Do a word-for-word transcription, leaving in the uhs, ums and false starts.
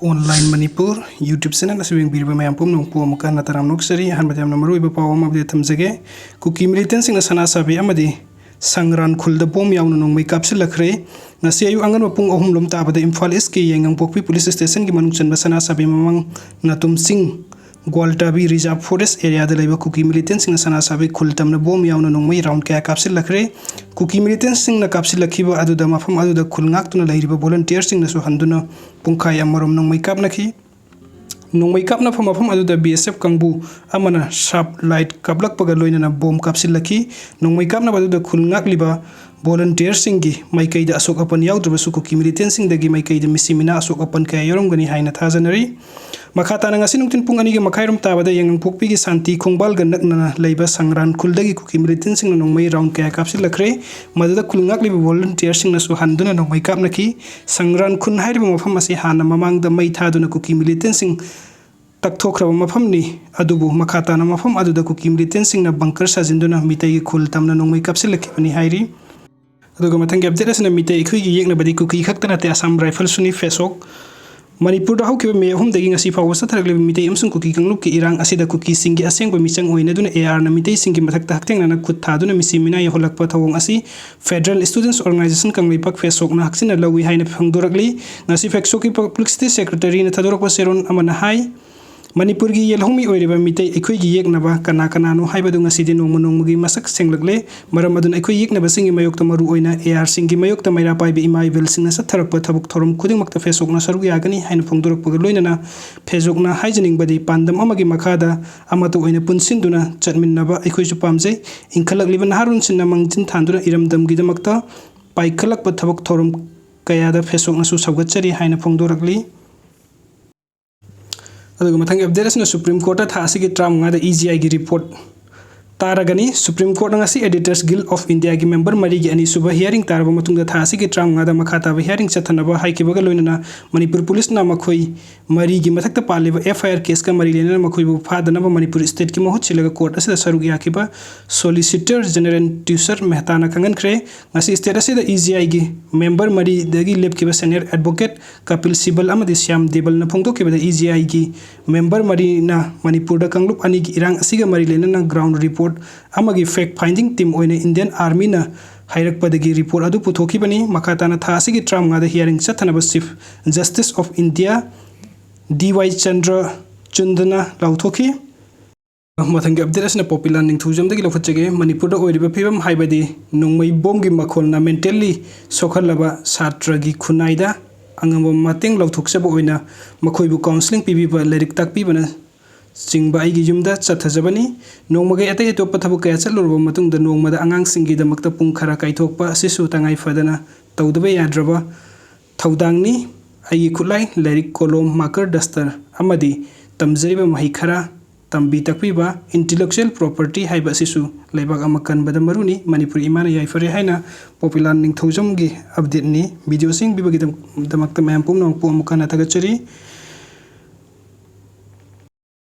Online Manipur YouTube channel ꯑꯁꯤ ꯌꯦꯡꯕꯤꯔꯤꯕ ꯃꯌꯥꯝ ꯄꯨꯝꯅꯃꯛꯄꯨ ꯑꯃꯨꯛꯀ ꯍꯟꯅ ꯇꯔꯥꯝꯅ ꯑꯣꯛꯆꯔꯤ꯫ ꯑꯍꯥꯟꯕꯗ ꯌꯥꯝꯅ ꯃꯔꯨꯑꯣꯏꯕ ꯄꯥꯎ ꯑꯃ update ꯊꯝꯖꯒꯦ꯫ ꯀꯨꯀꯤ militantꯁꯤꯡꯅ ꯁꯅꯥꯁꯥꯕꯤ ꯑꯃꯗꯤ ꯁꯪꯒ꯭ꯔꯥꯟ ꯈꯨꯜꯗ ꯕꯣꯝ ꯌꯥꯎꯅ ꯅꯣꯡꯃꯩ ꯀꯥꯞꯁꯤꯜꯂꯛꯈ꯭ꯔꯦ꯫ ꯉꯁꯤ ꯑꯌꯨꯛ ꯑꯉꯟꯕ ꯄꯨꯡ ꯑꯍꯨꯝ ꯂꯣꯝ ꯇꯥꯕꯗ ꯏꯝꯐꯥꯜ Eastꯀꯤ ꯌꯥꯏꯉꯪꯄꯣꯛꯄꯤ police stationꯒꯤ ꯃꯅꯨꯡ ꯆꯟꯕ ꯁꯅꯥꯁꯥꯕꯤ ꯃꯃꯥꯡ ꯅꯥꯇꯨꯝ ꯆꯤꯡ, ꯒ꯭ꯋꯥꯜꯇꯥꯕꯤ reserve forest areaꯗ ꯂꯩꯕ ꯀꯨꯀꯤ militantꯁꯤꯡꯅ ꯁꯅꯥꯁꯥꯕꯤ ꯈꯨꯜ ꯇꯝꯅ ꯕꯣꯝ ꯌꯥꯎꯅ ꯅꯣꯡꯃꯩ round ꯀꯌꯥ ꯀꯥꯞꯁꯤꯜꯂꯛꯈ꯭ꯔꯦ꯫ ꯀꯨꯀꯤ militantꯁꯤꯡꯅ ꯀꯥꯞꯁꯤꯜꯂꯛꯈꯤꯕ ꯑꯗꯨꯗ ꯃꯐꯝ ꯑꯗꯨꯗ ꯈꯨꯜ ꯉꯥꯛꯇꯨꯅ ꯂꯩꯔꯤꯕ volunteerꯁꯤꯡꯅꯁꯨ ꯍꯟꯗꯨꯅ ꯄꯨꯡꯈꯥꯏ ꯑꯃꯔꯣꯝ ꯅꯣꯡꯃꯩ ꯀꯥꯞꯅꯈꯤ꯫ ꯅꯣꯡꯃꯩ ꯀꯥꯞꯅꯐꯝ ꯃꯐꯝ ꯑꯗꯨꯗ BSF ꯀꯥꯡꯕꯨ ꯑꯃꯅ sharp light ꯀꯥꯞꯂꯛꯄꯒ ꯂꯣꯏꯅꯅ ꯕꯣꯝ ꯀꯥꯞꯁꯤꯜꯂꯛꯈꯤ꯫ ꯅꯣꯡꯃꯩ ꯀꯥꯞꯅꯕ ꯑꯗꯨꯗ ꯈꯨꯜ ꯉꯥꯛꯂꯤꯕ volunteerꯁꯤꯡꯒꯤ ꯃꯥꯏꯀꯩꯗ ꯑꯁꯣꯛ ꯑꯄꯟ ꯌꯥꯎꯗ꯭ꯔꯕꯁꯨ ꯀꯨꯀꯤ militantꯁꯤꯡꯗꯒꯤ ꯃꯥꯏꯀꯩꯗ ꯃꯤꯁꯤ ꯃꯤꯅꯥ ꯑꯁꯣꯛ ꯑꯄꯟ ꯀꯌꯥ ꯌꯥꯎꯔꯝꯒꯅꯤ ꯍꯥꯏꯅ ꯊꯥꯖꯅꯔꯤ꯫ ꯃꯈꯥ ꯇꯥꯅ ꯉꯁꯤ ꯅꯨꯡꯊꯤꯜ ꯄꯨꯡ ꯑꯅꯤꯒ ꯃꯈꯥꯏꯔꯣꯝ ꯇꯥꯕꯗ ꯌꯥꯏꯉꯪꯄꯣꯛꯄꯤꯒꯤ ꯁꯥꯟꯇꯤ ꯈꯣꯡꯕꯥꯜꯒ ꯅꯛꯅꯅ ꯂꯩꯕ ꯁꯪꯒ꯭ꯔꯥꯟ ꯈꯨꯜꯗꯒꯤ ꯀꯨꯀꯤ militantꯁꯤꯡꯅ ꯅꯣꯡꯃꯩ round ꯀꯌꯥ ꯀꯥꯞꯁꯤꯜꯂꯛꯈ꯭ꯔꯦ꯫ ꯃꯗꯨꯗ ꯈꯨꯜ ꯉꯥꯛꯂꯤꯕ volunteerꯁꯤꯡꯅꯁꯨ ꯍꯟꯗꯨꯅ ꯅꯣꯡꯃꯩ ꯀꯥꯞꯅꯈꯤ꯫ ꯁꯪꯒ꯭ꯔꯥꯟ ꯈꯨꯟ ꯍꯥꯏꯔꯤꯕ ꯃꯐꯝ ꯑꯁꯤ ꯍꯥꯟꯅ ꯃꯃꯥꯡꯗ ꯃꯩ ꯊꯥꯗꯨꯅ ꯀꯨꯀꯤ militantꯁꯤꯡ ꯇꯛꯊꯣꯛꯈ꯭ꯔꯕ ꯃꯐꯝꯅꯤ꯫ ꯑꯗꯨꯕꯨ ꯃꯈꯥ ꯇꯥꯅ ꯃꯐꯝ ꯑꯗꯨꯗ ꯀꯨꯀꯤ militantꯁꯤꯡꯅ bunker ꯁꯥꯖꯤꯟꯗꯨꯅ ꯃꯤꯇꯩꯒꯤ ꯈꯨꯜ ꯇꯝꯅ ꯅꯣꯡꯃꯩ ꯀꯥꯞꯁꯤꯜꯂꯛꯈꯤꯕꯅꯤ ꯍꯥꯏꯔꯤ꯫ ꯑꯗꯨꯒ ꯃꯊꯪꯒꯤ update ꯑꯁꯤꯅ ꯃꯤꯇꯩ ꯑꯩꯈꯣꯏꯒꯤ ꯌꯦꯛꯅꯕꯗꯤ ꯀꯨꯀꯤ ꯈꯛꯇ ꯅꯠꯇꯦ, ꯑꯁꯥꯝ ꯔꯥꯏꯐꯜꯁꯨꯅꯤ ꯐꯦꯁꯣꯛ꯫ ꯃꯅꯤꯄꯨꯔꯗ ꯍꯧꯈꯤꯕ ꯃꯦ ꯑꯍꯨꯝꯗꯒꯤ ꯉꯁꯤ ꯐꯥꯎꯕ ꯆꯠꯊꯔꯛꯂꯤꯕ ꯃꯤꯇꯩ ꯑꯃꯁꯨꯡ ꯀꯨꯀꯤ ꯀꯥꯡꯂꯨꯞꯀꯤ ꯏꯔꯥꯡ ꯑꯁꯤꯗ ꯀꯨꯀꯤꯁꯤꯡꯒꯤ ꯑꯁꯦꯡꯕ ꯃꯤꯆꯪ ꯑꯣꯏꯅꯗꯨꯅ ARꯅ ꯃꯤꯇꯩꯁꯤꯡꯒꯤ ꯃꯊꯛꯇ ꯍꯛꯊꯦꯡꯅꯅ ꯈꯨꯠ ꯊꯥꯗꯨꯅ ꯃꯤꯁꯤ ꯃꯤꯅꯥ ꯌꯧꯍꯜꯂꯛꯄ ꯊꯧꯑꯣꯡ ꯑꯁꯤ Federal Students Organisation ꯀꯪꯂꯩꯄꯥꯛ ꯐꯦꯁꯣꯛꯅ ꯍꯛꯆꯤꯟꯅ ꯂꯧꯏ ꯍꯥꯏꯅ ꯐꯣꯡꯗꯣꯔꯛꯂꯤ꯫ ꯉꯁꯤ ꯐꯦꯁꯣꯛꯀꯤ publicity secretaryꯅ ꯊꯥꯗꯣꯔꯛꯄ ꯆꯦꯔꯣꯜ ꯑꯃꯅ ꯍꯥꯏ, ꯃꯅꯤꯄꯨꯔꯒꯤ ꯌꯦꯜꯍꯧꯃꯤ ꯑꯣꯏꯔꯤꯕ ꯃꯤꯇꯩ ꯑꯩꯈꯣꯏꯒꯤ ꯌꯦꯛꯅꯕ ꯀꯅꯥ ꯀꯅꯥꯅꯣ ꯍꯥꯏꯕꯗꯨ ꯉꯁꯤꯗꯤ ꯅꯣꯡꯃ ꯅꯣꯡꯃꯒꯤ ꯃꯁꯛ ꯁꯦꯡꯂꯛꯂꯦ꯫ ꯃꯔꯝ ꯑꯗꯨꯅ ꯑꯩꯈꯣꯏ ꯌꯦꯛꯅꯕꯁꯤꯡꯒꯤ ꯃꯥꯌꯣꯛꯇ ꯃꯔꯨꯑꯣꯏꯅ ARꯁꯤꯡꯒꯤ ꯃꯥꯌꯣꯛꯇ ꯃꯩꯔꯥ ꯄꯥꯏꯕ ꯏꯃꯥ ꯏꯕꯦꯜꯁꯤꯡꯅ ꯆꯠꯊꯔꯛꯄ ꯊꯕꯛ ꯊꯧꯔꯝ ꯈꯨꯗꯤꯡꯃꯛꯇ ꯐꯦꯁꯣꯛꯅ ꯁꯔꯨꯛ ꯌꯥꯒꯅꯤ ꯍꯥꯏꯅ ꯐꯣꯡꯗꯣꯔꯛꯄꯒ ꯂꯣꯏꯅꯅ ꯐꯦꯁꯣꯛꯅ ꯍꯥꯏꯖꯅꯤꯡꯕꯗꯤ ꯄꯥꯟꯗꯝ ꯑꯃꯒꯤ ꯃꯈꯥꯗ ꯑꯃꯠꯇ ꯑꯣꯏꯅ ꯄꯨꯟꯁꯤꯟꯗꯨꯅ ꯆꯠꯃꯤꯟꯅꯕ ꯑꯩꯈꯣꯏꯁꯨ ꯄꯥꯝꯖꯩ꯫ ꯏꯟꯈꯠꯂꯛꯂꯤꯕ ꯅꯍꯥꯔꯣꯜꯁꯤꯡꯅ ꯃꯥꯡꯖꯤꯟ ꯊꯥꯟꯗꯨꯅ ꯏꯔꯝꯗꯝꯒꯤꯗꯃꯛꯇ ꯄꯥꯏꯈꯠꯂꯛꯄ ꯊꯕꯛ ꯊꯧꯔꯝ ꯀꯌꯥꯗ ꯐꯦꯁꯣꯛꯅꯁꯨ ꯁꯧꯒꯠꯆꯔꯤ ꯍꯥꯏꯅ ꯐꯣꯡꯗꯣꯔꯛꯂꯤ꯫ ꯑꯗꯨꯒ ꯃꯊꯪꯒꯤ update ꯑꯁꯤꯅ Supreme Courtꯇ ꯊꯥ ꯑꯁꯤꯒꯤ ꯇꯔꯥꯃꯉꯥꯗ EGIꯒꯤ report ꯇꯥꯔꯒꯅꯤ꯫ Supreme Courtꯅ ꯉꯁꯤ Editors Guild of Indiaꯒꯤ member ꯃꯔꯤꯒꯤ ꯑꯅꯤꯁꯨꯕ hearing ꯇꯥꯔꯕ ꯃꯇꯨꯡꯗ ꯊꯥ ꯑꯁꯤꯒꯤ ꯇꯔꯥꯃꯉꯥꯗ ꯃꯈꯥ ꯇꯥꯕ hearing ꯆꯠꯊꯅꯕ ꯍꯥꯏꯈꯤꯕꯒ ꯂꯣꯏꯅꯅ ꯃꯅꯤꯄꯨꯔ ꯄꯨꯂꯤꯁꯅ ꯃꯈꯣꯏ ꯃꯔꯤꯒꯤ ꯃꯊꯛꯇ ꯄꯥꯜꯂꯤꯕ F I R caseꯀ ꯃꯔꯤ ꯂꯩꯅꯅ ꯃꯈꯣꯏꯕꯨ ꯐꯥꯗꯅꯕ ꯃꯅꯤꯄꯨꯔ stateꯀꯤ ꯃꯍꯨꯠ ꯁꯤꯜꯂꯒ court ꯑꯁꯤꯗ ꯁꯔꯨꯛ ꯌꯥꯈꯤꯕ Solicitor General ꯇꯨꯁꯥꯔ ꯃꯦꯍꯇꯥꯅ ꯈꯪꯍꯟꯈ꯭ꯔꯦ꯫ ꯉꯁꯤ state ꯑꯁꯤꯗ E G Iꯒꯤ member ꯃꯔꯤꯗꯒꯤ ꯂꯦꯞꯈꯤꯕ senior advocate ꯀꯄꯤꯜ ꯁꯤꯕꯜ ꯑꯃꯗꯤ ꯁ꯭ꯌꯥꯝ ꯗꯦꯕꯜꯅ ꯐꯣꯡꯗꯣꯛꯈꯤꯕꯗ, E G Iꯒꯤ member ꯃꯔꯤꯅ ꯃꯅꯤꯄꯨꯔꯗ ꯀꯥꯡꯂꯨꯞ ꯑꯅꯤꯒꯤ ꯏꯔꯥꯡ ꯑꯁꯤꯒ ꯃꯔꯤ ꯂꯩꯅꯅ ground report ꯑꯃꯒꯤ fact finding team ꯑꯣꯏꯅ Indian Armyꯅ ꯍꯥꯏꯔꯛꯄꯗꯒꯤ report ꯑꯗꯨ ꯄꯨꯊꯣꯛꯈꯤꯕꯅꯤ꯫ ꯃꯈꯥ ꯇꯥꯅ ꯊꯥ ꯑꯁꯤꯒꯤ ꯇꯔꯥꯃꯉꯥꯗ hearing ꯆꯠꯊꯅꯕ Chief Justice of India D Y ꯆꯟꯗ꯭ꯔꯆꯨꯗꯅ ꯂꯥꯎꯊꯣꯛꯈꯤ꯫ ꯃꯊꯪꯒꯤ update ꯑꯁꯤꯅ ꯄꯣꯄꯤꯂꯥꯜ ꯅꯤꯡꯊꯧꯖꯝꯗꯒꯤ ꯂꯧꯈꯠꯆꯒꯦ꯫ ꯃꯅꯤꯄꯨꯔꯗ ꯑꯣꯏꯔꯤꯕ ꯐꯤꯕꯝ, ꯍꯥꯏꯕꯗꯤ ꯅꯣꯡꯃꯩ ꯕꯣꯝꯒꯤ ꯃꯈꯣꯜꯅ mentally ꯁꯣꯛꯍꯜꯂꯕ ꯁꯥꯇ꯭ꯔꯒꯤ ꯈꯨꯟꯅꯥꯏꯗ ꯑꯉꯝꯕ ꯃꯇꯦꯡ ꯂꯧꯊꯣꯛꯆꯕ ꯑꯣꯏꯅ ꯃꯈꯣꯏꯕꯨ counselling ꯄꯤꯕꯤꯕ, ꯂꯥꯏꯔꯤꯛ ꯇꯥꯛꯄꯤꯕꯅ ꯆꯤꯡꯕ ꯑꯩꯒꯤ ꯌꯨꯝꯗ ꯆꯠꯊꯖꯕꯅꯤ꯫ ꯅꯣꯡꯃꯒꯤ ꯑꯇꯩ ꯑꯇꯣꯞꯄ ꯊꯕꯛ ꯀꯌꯥ ꯆꯠꯂꯨꯔꯕ ꯃꯇꯨꯡꯗ ꯅꯣꯡꯃꯗ ꯑꯉꯥꯡꯁꯤꯡꯒꯤꯗꯃꯛꯇ ꯄꯨꯡ ꯈꯔ ꯀꯥꯏꯊꯣꯛꯄ ꯑꯁꯤꯁꯨ ꯇꯉꯥꯏ ꯐꯗꯅ ꯇꯧꯗꯕ ꯌꯥꯗ꯭ꯔꯕ ꯊꯧꯗꯥꯡꯅꯤ꯫ ꯑꯩꯒꯤ ꯈꯨꯠꯂꯥꯏ, ꯂꯥꯏꯔꯤꯛ, ꯀꯣꯂꯣꯝ, marker, duster ꯑꯃꯗꯤ ꯇꯝꯖꯔꯤꯕ ꯃꯍꯩ ꯈꯔ ꯇꯝꯕꯤ ꯇꯥꯛꯄꯤꯕ, intellectual property ꯍꯥꯏꯕ ꯑꯁꯤꯁꯨ ꯂꯩꯕꯥꯛ ꯑꯃ ꯀꯟꯕꯗ ꯃꯔꯨꯅꯤ꯫ ꯃꯅꯤꯄꯨꯔꯤ ꯏꯃꯥꯅ ꯌꯥꯏꯐꯔꯦ ꯍꯥꯏꯅ ꯄꯣꯄꯤꯂꯥꯜ ꯅꯤꯡꯊꯧꯖꯝꯒꯤ updateꯅꯤ꯫ Video ꯑꯁꯤ ꯌꯦꯡꯕꯤꯕꯒꯤꯗꯃꯛꯇ ꯃꯌꯥꯝ ꯄꯨꯝꯅꯃꯛꯄꯨ ꯑꯃꯨꯛ ꯍꯟꯅ ꯊꯥꯒꯠꯆꯔꯤ꯫